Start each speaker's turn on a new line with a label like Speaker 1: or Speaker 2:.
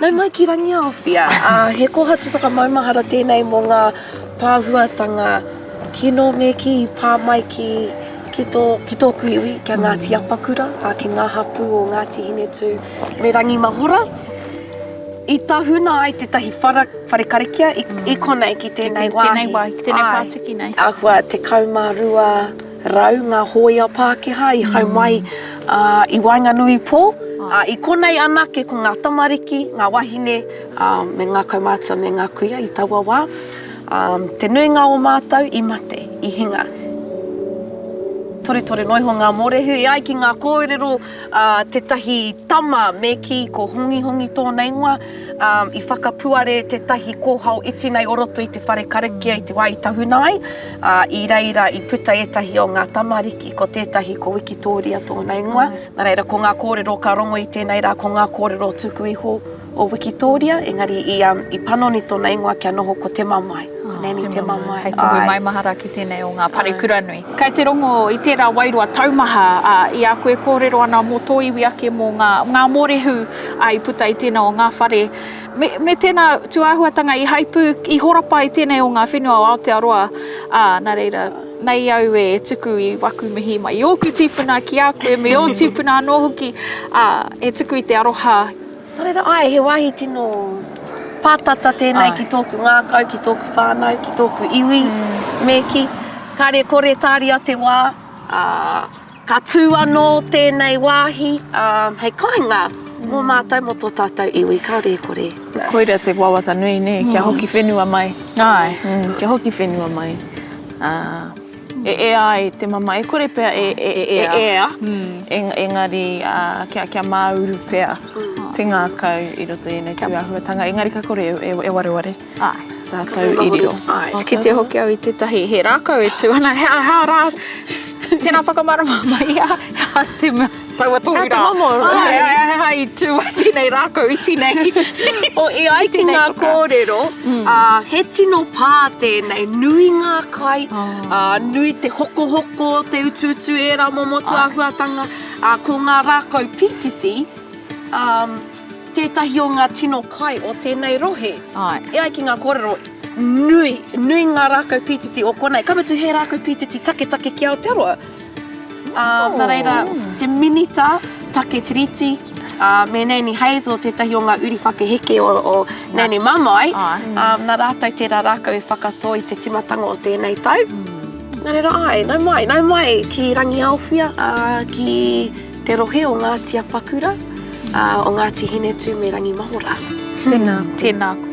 Speaker 1: Nau mai ki Rangiaowhia, ā, he kōhatu whakamaumahara tēnei mō ngā pāhuatanga kino me kī i pā mai ki, ki tō, ki tōku iwi, ki a Ngāti Apakura, ā, ki ngā hapū o Ngāti Hinetū me Rangimahora. I tahuna ai tētahi whara, whare karakia i, i konei ki tēnei wāhi.
Speaker 2: Ki tēnei wāhi, ki tēnei pātiki nei.
Speaker 1: Āhua 1200 ngā hōia Pākehā i hau mai i waenganui pō. I konei anake ko ngā tamariki, ngā wahine, me ngā kaumātua me ngā kuia i taua wā. Te nuinga o mātou i mate, i hinga. Toretore noa iho ngā mōrehu. E ai ki ngā kōrero a tētahi tama me kī ko Hongihongi tōna ingoa, i whakapuare tētahi kōhao iti nei o roto i te whare karakia i te wā i tahuna ai, ā, i reira i puta ētahi o ngā tamariki, ko tētahi ko Wikitōria tōna ingoa. Nā reira, ko ngā kōrero ka rongo i tēnei rā, ko ngā kōrero tuku iho o Wikitōria, engari i, i panoni tōna ingoa kia noho ko Te Mamae, Nanny Te Mamae.
Speaker 2: Hei tohu maumahara ki tēnei o ngā parekura nui. Kei te rongo i tērā wairua taumaha, ā, i a koe kōrero ana mō tō iwi ake, mō ngā, ngā mōrehu, ā, i puta i tēnā o ngā whare. Me, me tēnā tūāhuatanga i haipū, i horapa i tēnei o ngā whenua o Aotearoa, ā, nā reira, nei au e tuku i waku mihi mai i ōku tīpuna ki a koe me ō tīpuna anō hoki, ā, e tuku i te aroha.
Speaker 1: Nā reira, āe, he wāhi tino pātata tēnei ki tōku ngākau, ki tōku whānau, ki tōku iwi, me kī, kāre kore tāria te wā, ā, ka tū anō tēnei wāhi, ā, hei kāinga mō mātou, mō tō tātou iwi, kāore e kore.
Speaker 3: Koira te wawata nui, nē, kia hoki whenua mai. Āe. Kia hoki whenua mai. Ā. E ea ai te mamae, e kore pea e ea, engari kia māuru pea te ngākau i roto i ēnei tūāhuatanga, engari ka kore e wareware rātou i riro.
Speaker 2: Āe, kite hoki au i tētahi, he rākau e tū ana, he aha rā, tēnā whakamārama mai, he aha te mea. Taua tohu rā. He aha te momo? Āe, he aha i tū ai tēnei rākau iti nei.
Speaker 1: O, e ai ki ngā kōrero, ā, he tino pā tēnei, nui ngā kai, ā, nui te hokohoko, te utuutu, ērā momo tūāhuatanga, ā, ko ngā rākau pītiti, ā, tētahi o ngā tino kai o tēnei rohe. Āe. E ai ki ngā kōrero, nui, nui ngā rākau pītiti o konei. Ka mutu he rākau pītiti taketake ki Aotearoa. Ā, nā reira, te minita take tiriti, ā, me Nanny Hazel tētahi o ngā uri whakaheke o, o Nanny Mamae, ā, nā rātou tērā rākau i whakatō i te timatanga o tēnei tau. Nā reira, āe, nau mai, nau mai ki Rangiaowhia, ā, ki te rohe o Ngāti Apakura, ā, o Ngāti Hinetū me Rangimahora.
Speaker 2: Tēnā koe. Tēnā koe.